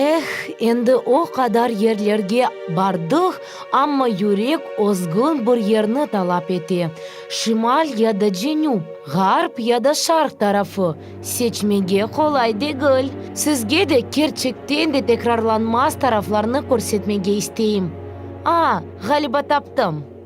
Eh, endi o qadar yerlerge bardıq, amma yürek özgün bir yerni talap ete. Şimal ya da cenüp, ğarp ya da şarq tarafı, seçmege qolay degil. Sizge de kerçekten de tekrarlanmaz taraflarnı körsetmege isteyim. A, ğaliba taptım.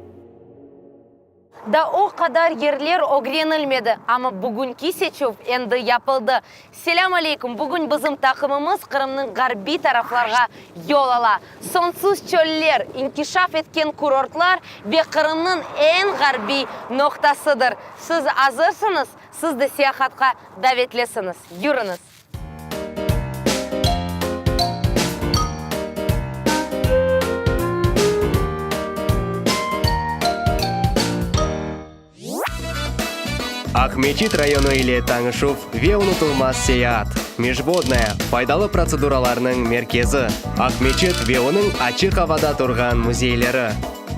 Daa o qadar yerler ögrenilmedi, amma bugünki seçüv endi yapıldı. Selâm aleyküm! Bugün bizim taqımımız Qırımnıñ ğarbiy taraflarğa yol ala. Soñsuz çöller, inkişaf etken kurortlar ve Qırımnıñ eñ ğarbiy noqtasıdır. Siz azırsıñız? Siz de seyahatqa davetlisiñiz! Yürüñiz! Aqmeçit rayonı ile tañışuv ve unutılmaz seyaat. Mejvodnaya, faydalı protseduralarnıñ merkezi. Aqmeçit ve onıñ açıq avada turğan müzeyleri.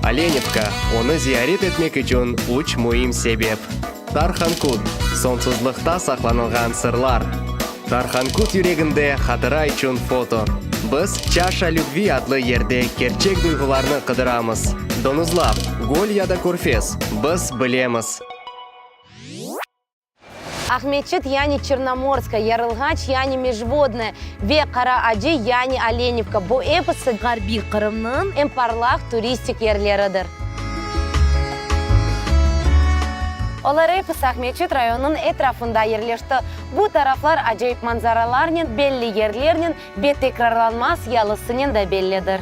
Olenivka, onı ziyaret etmek içün üç müim sebep. Tarhankut, soñsuzlıqta saqlanılğan sırlar. Tarhankut yüreginde hatıra içün foto. Biz Çaşa lübvi adlı yerde kerçek duyğularnı qıdıramız. Donuzlav, göl ya da körfez, biz bilemiz. Aqmeçit yani Çernomorskaya, Yarılğaç yani Mejvodnoye ve Qara Acı yani Olenivka, bu episi Ğarbiy Qırımnıñ eñ parlaq turistik yerleridir. Olar episi Aqmeçit rayonınıñ etrafında yerleşti. Bu taraflar acayip manzaralarnen, belli yerlernen ve tekrarlanmaz yalısınen da bellidir.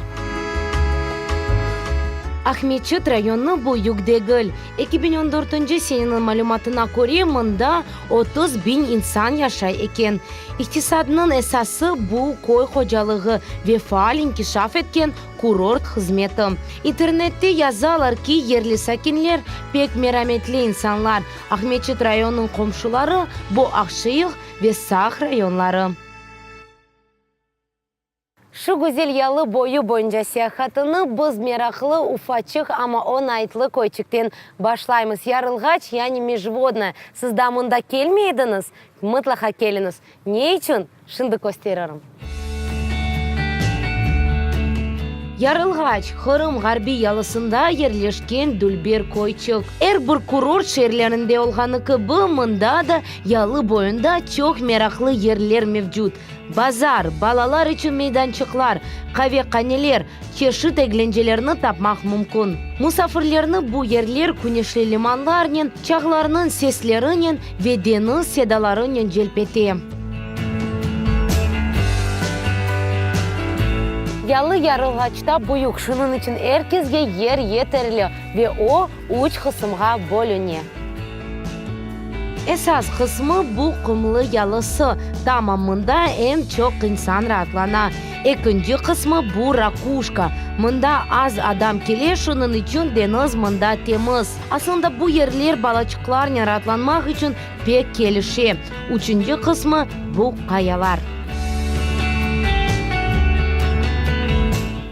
Aqmeçit rayonı büyük degil. 2014 seneniñ malümatına köre, mında 30 biñ insan yaşay eken. İqtisadnıñ esası bu köy hocalığı ve faal inkişaf etken kurort hızmeti. İnternette yazalar ki, yerli sakinler pek merametli insanlar. Aqmeçit rayonınıñ qomşuları bu Aqşeyh ve Saq rayonları. Şu güzel yalı boyu boyunca seyahatını biz meraqlı, ufaçıq, amma oñaytlı köyçikten başlaymız. Yarılğaç, yani Mejvodnoye. Siz daa mında kelmey ediñiz? Mıtlaqa keliñiz. Ne içün? Şimdi kösteririm. Yarılğaç, Qırım ğarbiy yalısında yerleşken dülber köyçik. Er bir kurort şeerlerinde olğanı kibi, mında da yalı boyunda çoq meraqlı yerler mevcut. Bazar, balalar içün meydançıqlar, qavehaneler, çeşit eglencelerni tapmaq mümkün. Musafirlerni bu yerler küneşli limanlarnen, çağlarnıñ seslerinen ve deñiz sedalarınen celp ete. Yalı Yarılğaçta büyük, şunıñ içün er kesge yer yeterli ve o, üç qısımğa bölüne. Esas qısmı bu qumlı yalısı, tamam mında eñ çoq insan raatlana. Ekinci qısmı bu rakuşka, mında az adam kele, şunıñ içün deñiz mında temiz. Aslında bu yerler balaçıqlarnen raatlanmaq içün pek kelişe. Üçünci qısmı bu qayalar.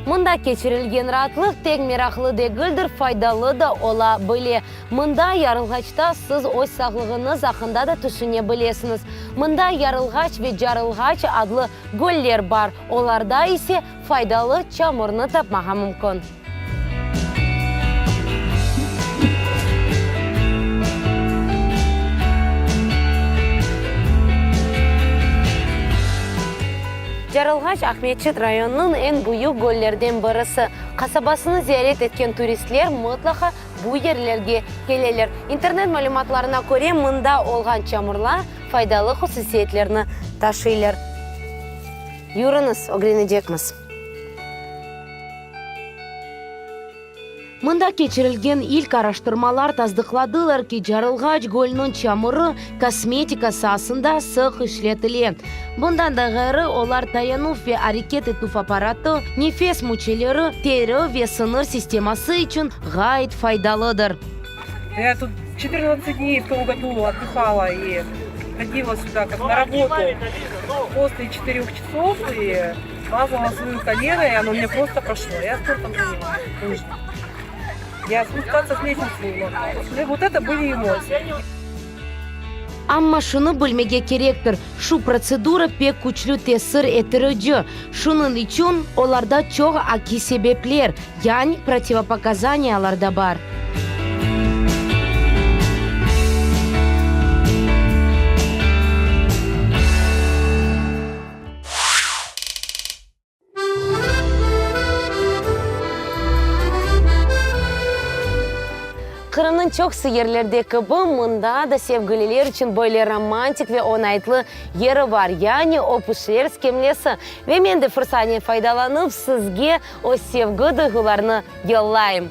Mında keçirilgen raatlıq tek meraqlı degildir, faydalı da ola bile. Mında, Yarılğaçta, siz öz sağlığıñız aqqında da tüşüne bilesiñiz. Mında Yarılğaç ve Carılğaç adlı göller bar, olarda ise faydalı çamurnı tapmağa mümkün. Carılğaç, Aqmeçit rayonınıñ eñ büyük göllerden birisi. Qasabasını ziyaret etken turistler mıtlaqa bu yerlerge keleler. İnternet malümatlarına köre, mında olğan çamurlar faydalı hususiyetlerni taşıylar. Yürüñiz, ögrenecekmiz. Mında keçirilgen ilk araştırmalar tasdıqladılar ki, Carılğaç gölüniñ çamurı kosmetika saasında sıq işletile. Bundan da ğayrı, olar tayanuv ve areket etüv apparatı, nefes müçeleri, teri ve sıñır sisteması içün ğayet faydalıdır. Я тут 14 дней в том году отдыхала и ходила сюда как на работу после 4 часов и мазала свое колено, и оно у меня просто прошло. Я спортом занимаюсь. Я спускаться с лестницы не могла. Вот это были эмоции. Amma şunı bilmege kerektir, şu protsedura pek küçlü tesir ettirici, şunıñ içün olarda çoq akis sebepler, yani protivopokazaniyalar da bar. Qırımnıñ çoqusı yerlerde kibi, mında da sevgililer içün böyle romantik ve oñaytlı yeri bar, yani öpüşler skemlesi. Ve men de fırsanen faydalanıp, sizge öz sevgi duyğularını yollayım.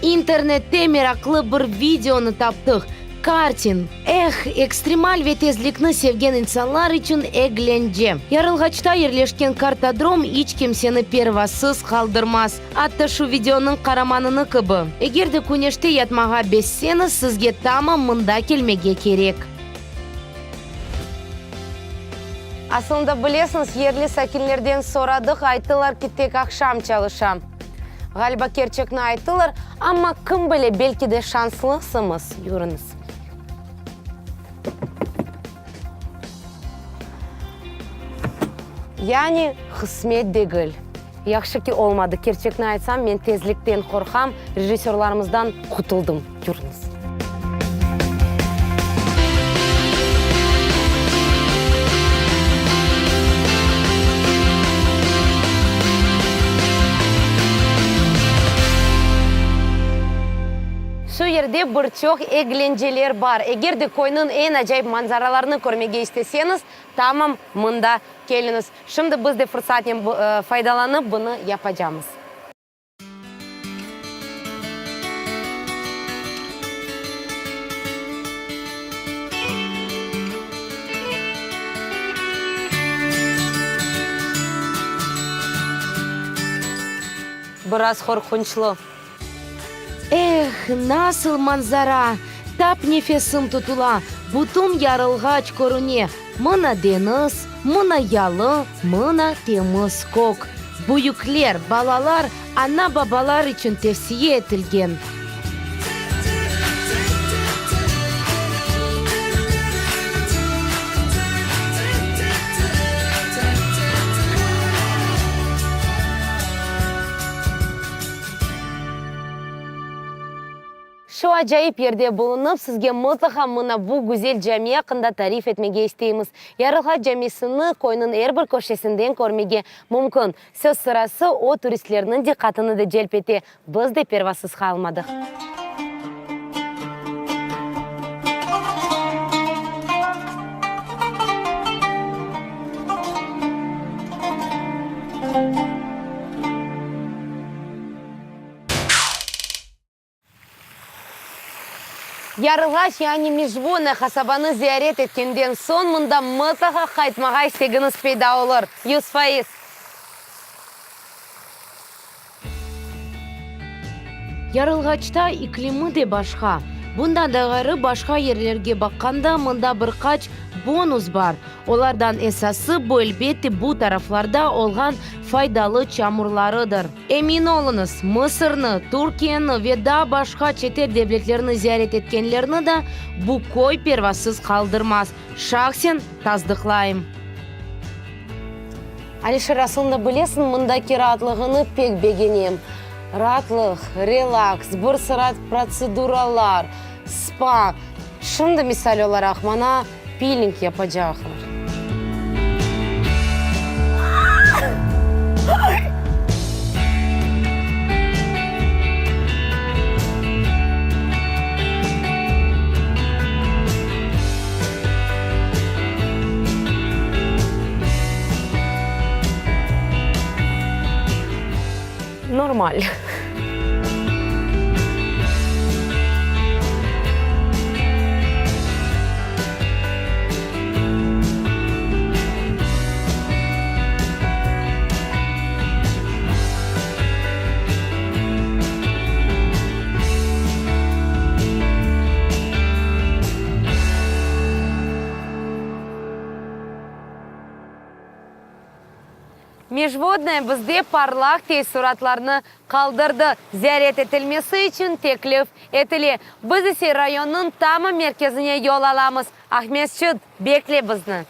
İnternette meraqlı bir videonı taptıq. Karting, eh, ekstremal ve tezlikni sevgen insanlar içün eglence. Yarılğaçta yerleşken kartodrom iç kimseni pervasız qaldırmaz. Atta şu videonıñ qaramanını kibi. Eger de küneşte yatmağa bezseñiz, sizge tamam mında kelmege kerek. Asılında bilesiñiz, yerli sakinlerden soradıq, ayttılar ki, tek aqşam çalışa. Ğaliba, kerçekni ayttılar, amma kim bile, belki de şanslısımız. Yürüñiz. Yani, qısmet degil. Yahşı ki, olmadı. Kerçekni aytsam, men tezlikten qorqam, rejissörlarımızdan qutuldım. Yürüñiz. Şu yerde bir çoq eglenceler bar. Eger de köyniñ eñ acayip manzaralarını körmege isteseñiz, tamam mında keliñiz. Şimdi biz de fırsatnen faydalanıp, bunı yapacamız. Biraz qorqunçlı. Eh, nasıl manzara! Tap nefesim tutula, bütün Yarılğaç körüne, mına deñiz, mına yalı, mına temiz kök. Büyükler, balalar, ana-babalar içün tevsiye etilgen. Şu acayip yerde bulunıp, sizge mıtlaqa mına bu güzel cami aqqında tarif etmege isteymiz. Yarılğaç camisini köyniñ er bir köşesinden körmege mümkün. Söz sırası, o, turistlerniñ diqqatını da celp ete. Biz de pervasız qalmadıq. Yarılğaç, yani Mijvona qasabanı ziyaret etkenden soñ, mında mıtlaqa qaytmağa istegiñiz peyda olur, 100%. Yarılğaçta iklimi de başqa. Bundan da ğayrı, başqa yerlerge baqqanda, mında bir qaç bonus bar. Olardan esası, bu, elbette, bu taraflarda olğan faydalı çamurlarıdır. Emin oluñız, Mısırnı, Türkiyeni ve daa başqa çetel devletlerni ziyaret etkenlerni da bu köy pervasız qaldırmaz, şahsen tasdıqlayım. Alişer, asılında bilesiñ, mındaki raatlığını pek begenem. Raatlıq, relaks, bir sıra protseduralar, spa. Şimdi, misal olaraq, maña piling yapacaqlar. Normal. Mejvodnaya bizde parlaq teessuratlarnı qaldırdı, ziyaret etilmesi içün teklif etile. Biz ise rayonnıñ tamam merkezine yol alamız. Aqmescit, bekle bizni!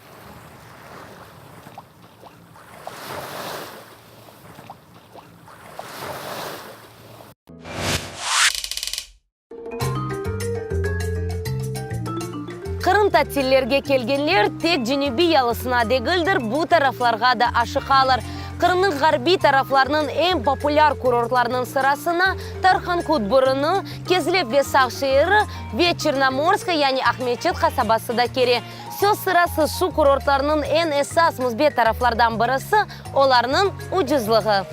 Qırım tatillerge kelgenler tek cenübiy yalısına degildir, bu taraflarğa da aşıqalar. Qırımnıñ ğarbiy taraflarınıñ eñ populâr kurortlarınıñ sırasına Tarhankut burunı, Kezlev ve Saq şeeri ve Çernomorskaya, yani Aqmeçit qasabası da kire. Söz sırası, şu kurortlarnıñ eñ esas müsbet taraflardan birisi, olarnıñ ucuzlığı.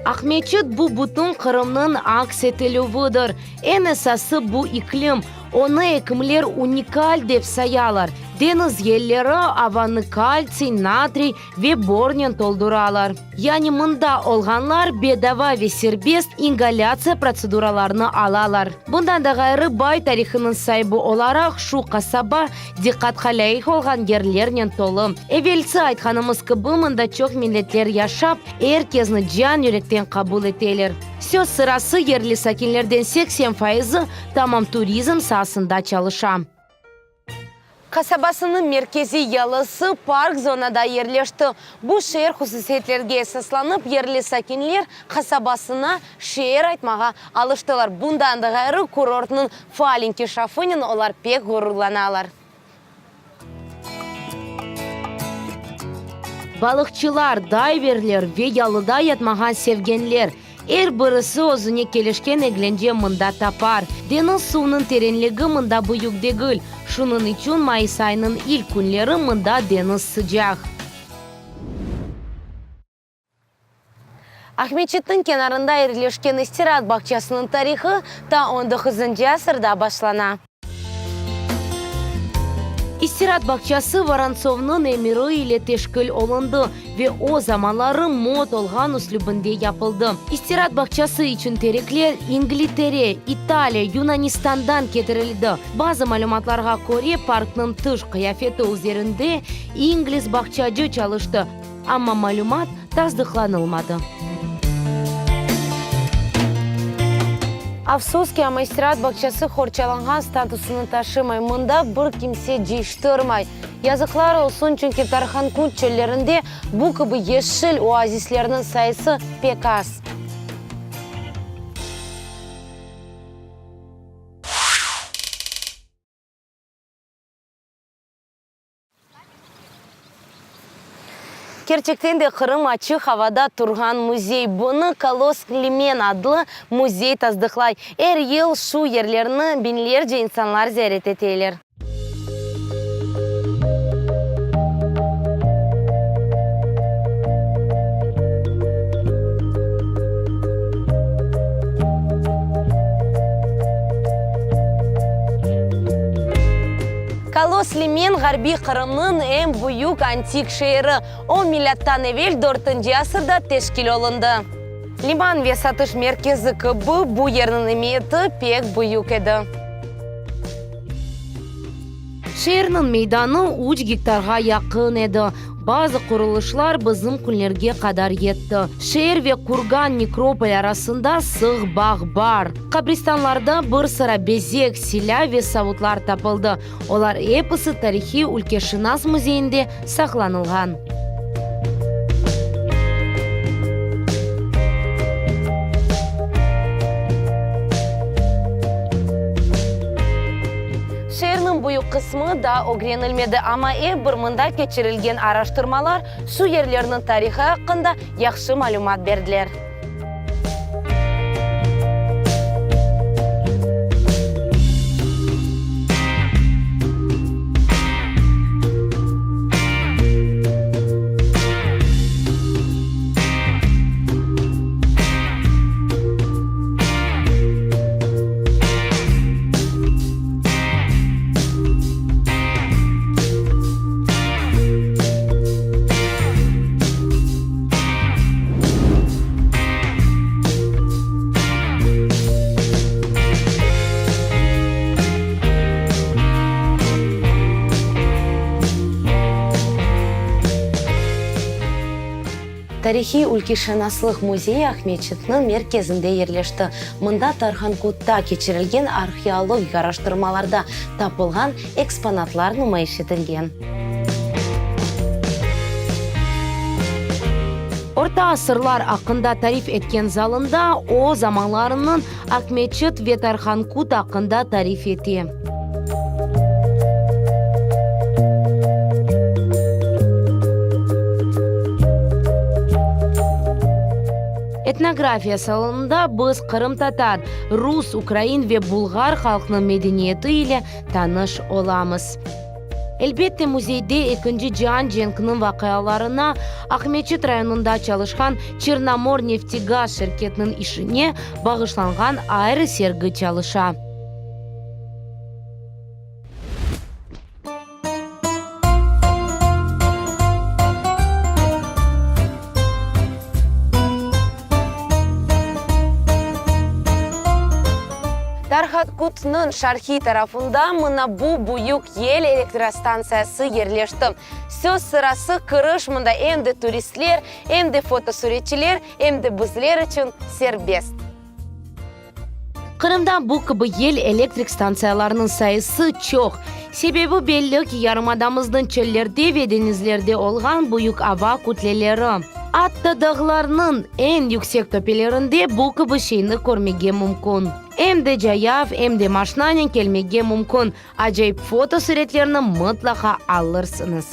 Aqmeçit bu bütün Qırımnıñ aks etilüvidir. Eñ esası bu iklim, onı ekimler unikal dep sayalar. Deñiz yelleri avanı kaltsiy, natriy ve bornen tolduralar. Yani mında olğanlar bedava ve serbest ingalâtsiya protseduralarını alalar. Bundan da ğayrı, bay tarihınıñ saibi olaraq şu qasaba diqqatqa lâyıq olğan yerlernen tolu. Evelsi aytqanımız kibi, mında çoq milletler yaşap, er kezni can-yürekten qabul eteler. Söz sırası, yerli sakinlerden 80 fayızı tamam turizm saasında çalışa. Qasabasınıñ merkeziy yalısı park zonada yerleşti. Bu şeer hususiyetlerge esaslanıp, yerli sakinler qasabasına şeer aytmağa alıştılar. Bundan da ğayrı, kurortnıñ faal inkişafınen olar pek ğururlanalar. Balıqçılar, dayverler ve yalıda yatmağa sevgenler, er birisi özüne kelişken eglence mında tapar. Deñiz suvnıñ terenligi mında büyük degil, şunıñ içün mayıs ayınıñ ilk künleri mında deñiz sıcaq. Aqmeçitniñ kenarında yerleşken istiraat bağçasınıñ tarihı ta on doquzıncı asırda başlana. İstiraat bağçası Vorontsovnıñ emiri ile teşkil olundı ve o zamanları mod olğan üslübinde yapıldı. İstiraat bağçası içün terekler İnglitere, İtaliya, Yunanistandan ketirildi. Bazı malümatlarğa köre, parknıñ tış qıyafeti üzerinde ingliz bağçacı çalıştı. Amma malümat tasdıqlanılmadı. Afsus ki, amma istiraat bağçası qorçalanğan statusını taşımay, mında bir kimse cıyıştırmay. Yazıqlar olsun, çünki Tarhankut çöllerinde bu kibi yeşil oazislerniñ sayısı pek az. Kerçekten de Qırım açıq avada turğan müzey. Bunı Kolosk Limen adlı müzey tasdıqlay. Er yıl şu yerlerni biñlerce insanlar ziyaret eteler. Kolos Limen, ğarbiy Qırımnıñ eñ büyük antik şeeri. O, milâttan evel dörtünci asırda teşkil olundı. Liman ve satış merkezi kibi bu yerniñ emiyeti pek büyük edi. Şeerniñ meydanı üç gektarğa yaqın edi. Bazı qurulışlar bizim künlerge qadar yetti. Şeer ve Kurgan nekropol arasında sıq bağ bar. Qabristanlarda bir sıra bezek, silâ ve savutlar tapıldı, olar episi tarihiy ülkeşınas müzeyinde saqlanılğan. Şeerniñ büyük qısmı daa ögrenilmedi, amma er bir mında keçirilgen araştırmalar şu yerlerniñ tarihı aqqında yahşı malümat berdiler. Tarihiy ülkeşınaslıq müzeyi Aqmeçitniñ merkezinde yerleşti. Mında Tarhankutta keçirilgen arheologik araştırmalarda tapılğan eksponatlar numayış etilgen. Orta asırlar aqqında tarif etken zalında o zamanlarınıñ Aqmeçit ve Tarhankut aqqında tarif ete. Etnografiya salonında biz qırımtatar, rus, ukrain ve bulğar halqnıñ medeniyeti ile tanış olamız. Elbette, müzeyde Ekinci cian cenkiniñ vaqialarına, Aqmeçit rayonında çalışqan Çernomorneftegaz şirketiniñ işine bağışlanğan ayrı sergi çalışa. Tarhankutnıñ şarqiy tarafında mına bu büyük yel elektrostantsiyası yerleşti. Söz sırası, kiriş mında em de turistler, em de fotosuretçiler, em de bizler içün serbest. Qırımda bu kibi yel elektrik stantsiyalarınıñ sayısı çoq. Sebebi belli ki, yarımadamıznıñ çöllerde ve deñizlerde olğan büyük ava kütleleri. Atta dağlarnıñ eñ yüksek töpelerinde bu kibi şeyni körmege mümkün. Em de cayav, em de maşnanen kelmege mümkün. Acayip fotosuretlerni mıtlaqa alırsıñız.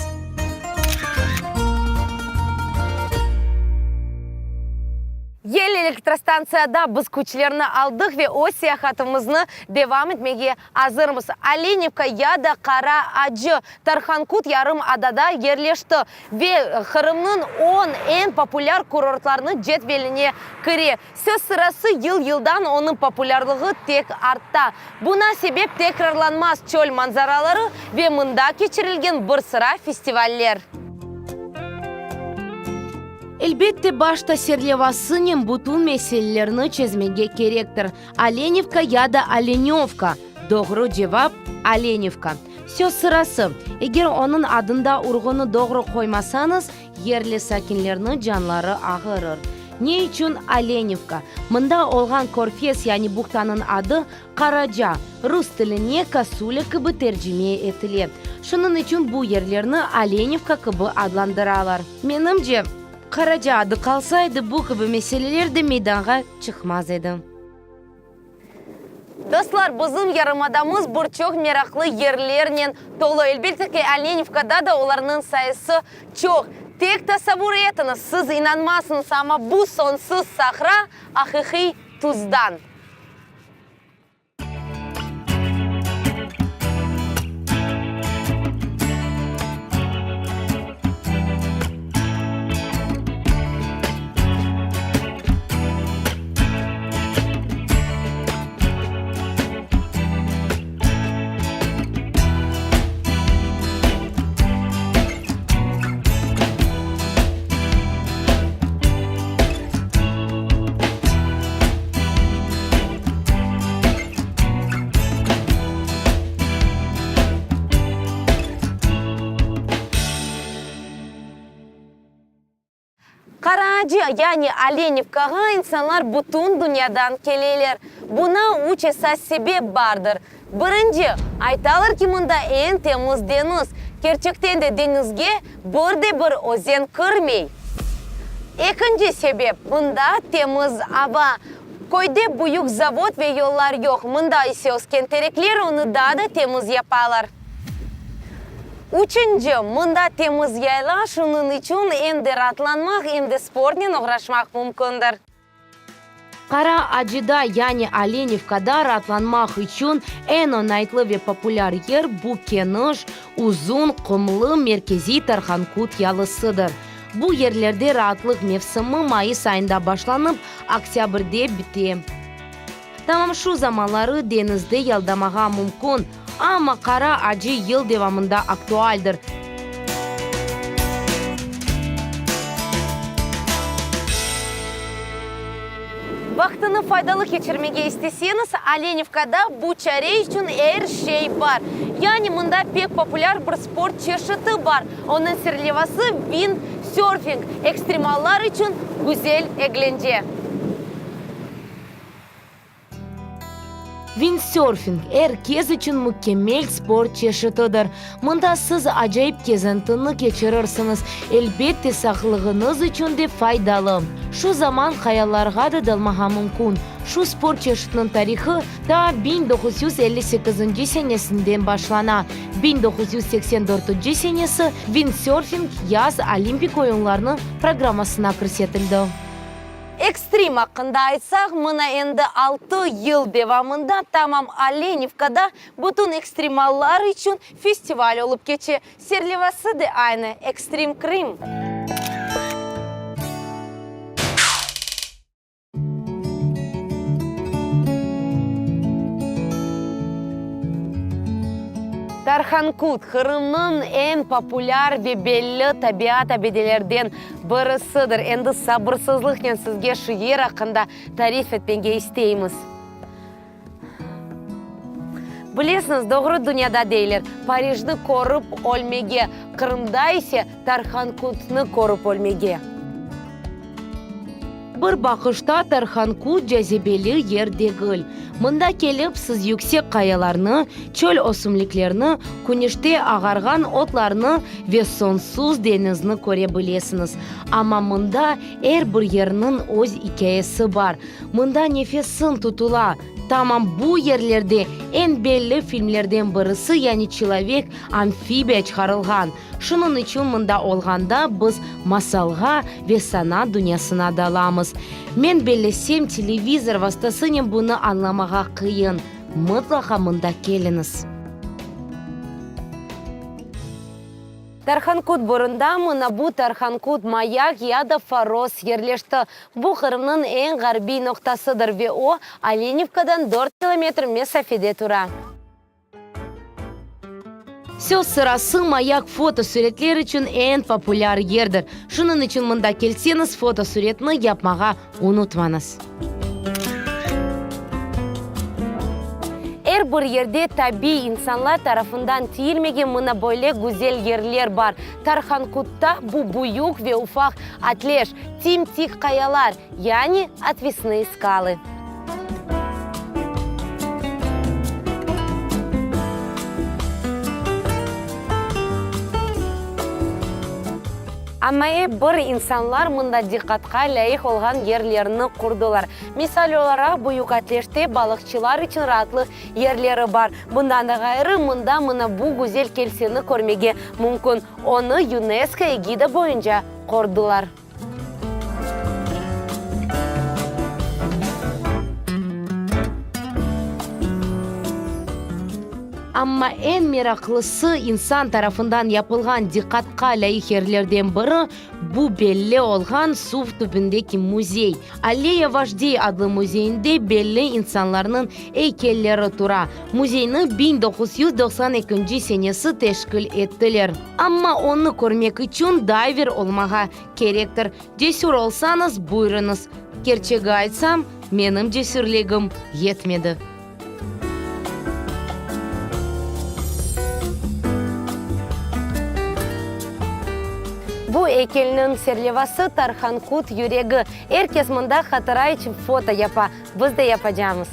Yel elektrostantsiyada biz küçlerni aldıq ve öz seyahatımıznı devam etmege azırmız. Olenivka ya da Qara Acı, Tarhankut yarım adada yerleşti ve Qırımnıñ on eñ populâr kurortlarınıñ cedveline kire. Söz sırası, yıl-yıldan onıñ populârlığı tek artta. Buna sebep tekrarlanmaz çöl manzaraları ve mında keçirilgen bir sıra festivaller. Elbette, başta serlevasınen bütün meselelerni çezmege kerektir. Olenivka ya da Olenövka? Doğru cevap, Olenivka. Söz sırası, eger onıñ adında urğunı doğru qoymasañız, Yerli sakinlerniñ canları ağırır. Ne içün Olenivka? Mında olğan körfez, yani buhtanıñ adı Qaraca, rus tiline Kosulya kibi tercime etile. Şunıñ içün bu yerlerni Olenivka kibi adlandıralar. Menimce, Qaraca adı qalsaydı, bu kibi meseleler de meydanğa çıqmaz edi. Dostlar, bizim yarımadamız bir çoq meraqlı yerlernen tolu. Elbette ki, Olenivkada da olarnıñ sayısı çoq. Tek tasavvur etiñiz, siz inanmazsıñız, amma bu soñsuz sahra aqiqiy tuzdan. Qara Acı, yani Olenivkağa insanlar bütün dünyadan keleler. Buna üç esas sebep bardır. Birinci, aytalar ki, mında eñ temiz deñiz. Kerçekten de deñizge bir de bir özen kirmey. Ekinci sebep, mında temiz ava. Köyde büyük zavod ve yollar yoq, mında ise ösken terekler onı daa da temiz yapalar. Üçünci, mında temiz yayla, şunıñ içün em de raatlanmaq, em de sportnen oğraşmaq mümkündir. Qara Acıda, yani Olenivkada raatlanmaq içün eñ oñaytlı ve populâr yer bu keniş, uzun, qumlı merkeziy Tarhankut yalısıdır. Bu yerlerde raatlıq mevsimi mayıs ayında başlanıp, oktâbrde bite. Tamam şu zamanları deñizde yaldamağa mümkün, amma qara acı yıl devamında aktualdir. Vaqtını faydalı keçirmege isteseñiz, Olenivkada bu çare içün er şey bar. Yani mında pek populâr bir sport çeşiti bar, onıñ serlevası windsurfing. Sörfing, ekstremallar içün güzel eglence. Vindsörfing, er kes içün mükemmel sport çeşitidir. Mında siz acayip kezintini keçirirsiñiz, elbette, sağlığıñız içün de faydalı. Şu zaman qayalarğa da dalmağa mümkün. Şu sport çeşitiniñ tarihı ta 1958 senesinden başlana. 1984 senesi vindsörfing yaz Olimpik oyunlarınıñ programmasına kirsetildi. Ekstrim aqqında aytsaq, mına endi altı yıl devamında tamam Olenivkada bütün ekstremallar içün festival olıp keçe. Serlevası de aynı, Ekstrim Krım. Tarhankut, Qırımnıñ eñ populâr ve belli tabiat abidelerden birisidir. Endi sabırsızlıqnen sizge şu yer aqqında tarif etmege isteymiz. Bilesiñiz, doğru dünyada deyler, Parijni körip ölmege, Qırımda ise Tarhankutnı körip ölmege. Bir baqışta Tarhankut cazibeli yer degil. Mında kelip siz yüksek qayalarnı, çöl ösümliklerini, küneşte ağarğan otlarnı ve soñsuz deñizni köre bilesiñiz. Amma mında er bir yerniñ öz ikâyesi bar. Mında nefesiñ tutula. Tamam bu yerlerde eñ belli filmlerden birisi, yani Çelovek, amfibiya çıqarılğan. Şunıñ içün mında olğanda biz masalğa ve sanat dünyasına dalamız. Men bellesem, televizor vastasınen bunı añlamağa qıyın. Mıtlaqa mında keliñiz. Tarhankut burunda mına bu Tarhankut Mayak ya da Faros yerleşti. Bu Qırımnıñ eñ ğarbiy noqtasıdır ve o, Olenivkadan dört kilometr mesafede tura. Söz sırası, Mayak fotosüretler içün eñ populâr yerdir. Şunıñ içün mında kelseñiz, fotosüretni yapmağa unutmañız. Er bir yerde tabiiy insanlar tarafından tiyilmegen mına böyle güzel yerler bar. Tarhankutta bu büyük ve ufaq atleş, tim-tik qayalar, yani otvesnıye skalı. Amma ep bir insanlar mında diqqatqa lâyıq olğan yerlerni qurdılar. Misal olaraq, Büyük Atleşte balıqçılar içün raatlıq yerleri bar. Bundan da ğayrı, mında mına bu güzel kelseni körmege mümkün, onı UNESCO egida boyunca qordılar. Amma eñ meraqlısı, insan tarafından yapılğan diqqatqa lâyıq yerlerden biri, bu belli olğan suv tübündeki müzey. Alleya vojdey adlı müzeyinde belli insanlarnıñ eykelleri tura. Müzeyni 1992 senesi teşkil ettiler. Amma onı körmek içün dayver olmağa kerektir. Cesür olsañız, buyurıñız. Kerçegi aytsam, menim cesürligim yetmedi. Bu eykelniñ serlevası Tarhankut yüregi. Er kes mında hatıra içün foto yapa. Biz de yapacamız.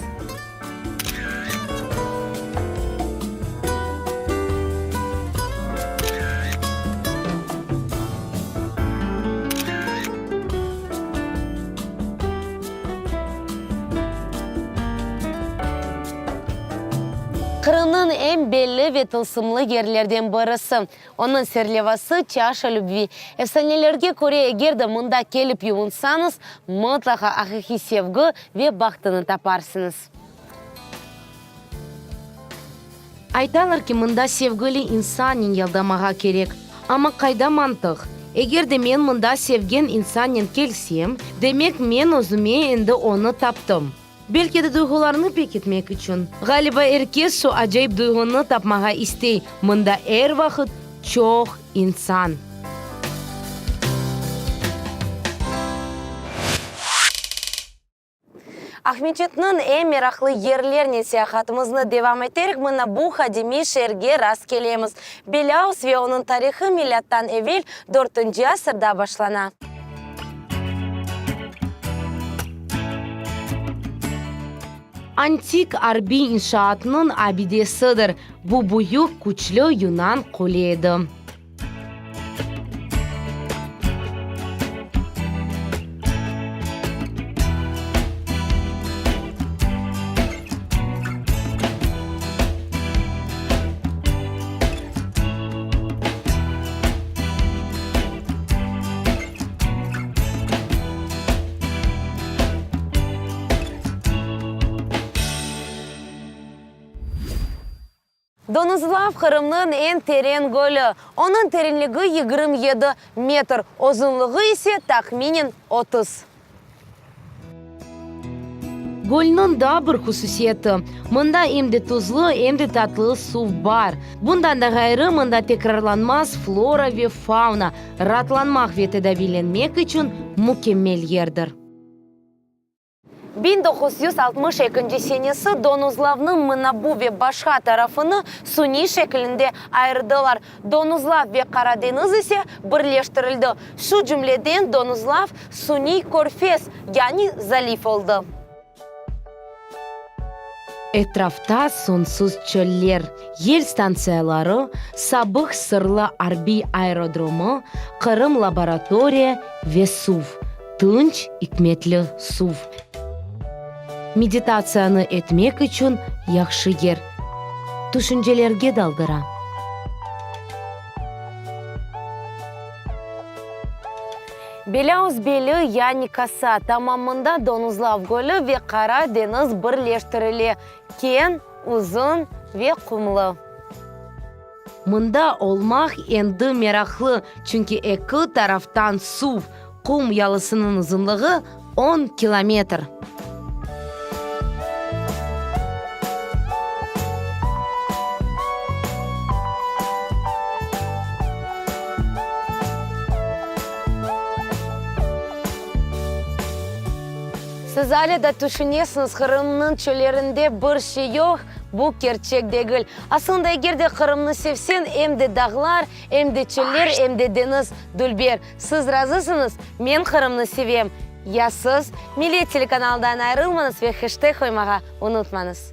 Qırımnıñ eñ belli ve tılsımlı yerlerden birisi. Onıñ serlevası Çaşa lübvi. Efsanelerge köre, eger de mında kelip yuvunsañız, mıtlaqa aqiqiy sevgi ve bahtını taparsıñız. Aytalar ki, mında sevgili insannen yaldamağa kerek. Amma qayda mantıq? Eger de men mında sevgen insannen kelsem, demek men özüme endi onı taptım. Belki de duyğularnı pekitmek içün. Ğaliba er kes şu acayip duyğunı tapmağa istey. Mında er vaqıt çoq insan. Aqmeçitniñ eñ meraqlı yerlernen seyahatımıznı devam eterek, mına bu qadimiy şeerge rast kelemiz. Belâus ve onıñ tarihı milâttan evel dörtünci asırda başlana. Antik arbiy inşaatnıñ abidesidir. Bu büyük, küçlü yunan qule edi. Donuzlav, Qırımnıñ eñ teren gölü. Onıñ terenligi 27 metr, uzunlığı ise tahminen 30. Gölniñ daa bir hususiyeti, mında em de tuzlu, em de tatlı suv bar. Bundan da ğayrı, mında tekrarlanmaz flora ve fauna, raatlanmaq ve tedaviylenmek içün mükemmel yerdir. 1962 senesi Donuzlavnıñ mına bu ve başqa tarafını suniy şekilinde ayırdılar, Donuzlav ve Qara deñiz ise birleştirildi, şu cümleden Donuzlav suniy körfez, yani zaliv oldı. Etrafta soñsuz çöller, yel stantsiyaları, sabıq sırlı arbiy aerodromı, Qırım laboratoriya ve suv, tınç, ikmetli suv. Meditatsiyanı etmek içün yahşı yer. Tüşüncelerge daldıra. Belâuz beli, yani kosa, tamamında Donuzlav gölü ve Qara deñiz birleştirile, keñ, uzun ve qumlı. Mında olmaq endi meraqlı, çünki eki taraftan suv, qum yalısınıñ uzunlığı on kilometr. Siz alâ da tüşünesiñiz, Qırımnıñ çöllerinde bir şey yoq, bu kerçek degil. Aslında, eger de Qırımnı sevseñ, em de dağlar, em de çöller, em de deñiz dülber. Siz razısıñız? Men Qırımnı sevem. Ya siz? Millet telekanalından ayırılmañız ve heşteg qoymağa unutmañız.